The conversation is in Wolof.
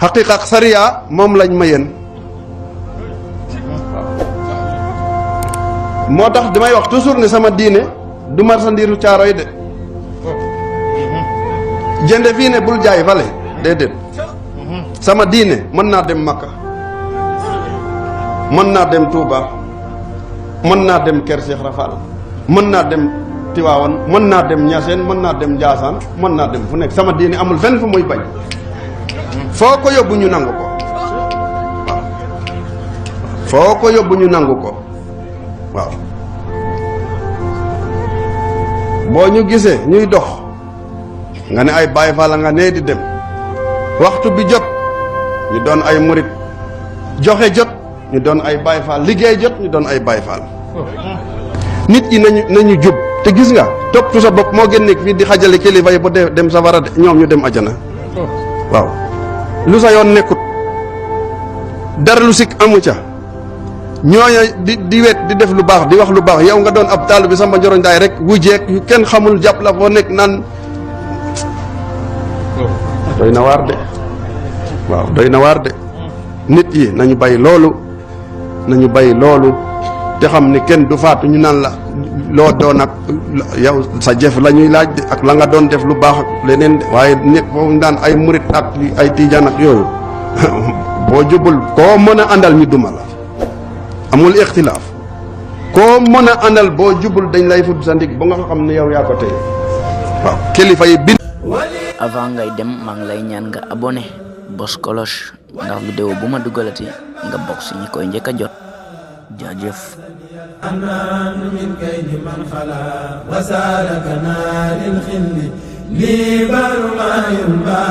xaqiqa ak sariya moom lañ ma yéen moo tax damay wax toujours ne sama diine du marsandiiru Caaroy de jënde fii ne bul jaay fale déedéet sama diine mën naa dem Makka mën naa dem Touba mën naa dem Kër Cheikh Rafal mën naa dem Tiwaawan mën naa dem Ñaseen mën naa dem Njaasaan mën naa dem fu nekk sama diine amul fenn fu muy bañ foo ko yóbbu ñu nangu ko waaw foo ko yóbbu ñu nangu ko waaw boo ñu gisee ñuy dox nga ne ay Baay Faal nga nee di dem waxtu bi jot ñu doon ay murit joxe jot ñu doon ay Baay Faal liggéey jot ñu doon ay Baay Faal nit yi nañu jub te gis nga topp sa bopp moo gën nekk fii di xajale kilifa yi ba dem safara de ñoom ñu dem ajana waaw lu sa yoon nekkut dara lu sikk amu ca ñooña di wet di def lu baax di wax lu baax yow nga doon ab taalu bi Samba Njoroñ Ndaay rek wujeeg yu kenn xamul jàpp la foo nekk naan doy na waar de waaw doy na waar de nit yi nañu bàyyi loolu te xam ni kenn du faatu ñu naan la loo doon ak yow sa jëf la ñuy laaj de ak la nga doon def lu baax ak leneen de waaye nekk foofu daan ay murit ak ay tiijaan ak yooyu boo jubul koo mën a àndal ñu duma la amul ixtilaaf koo mën a àndal boo jubul dañ lay fudd sa ndig ba nga xam ne yow yaa ko tey waaw kilifa yi bind. avant ngay dem maa ngi lay ñaan nga abonné bos cloche ndax vidéo bu ma dugalati nga bokk si ñi koy njëkk a jot jaajëf. أمان من كيد من خلا وسالكنا للخل لي بر ما ينبى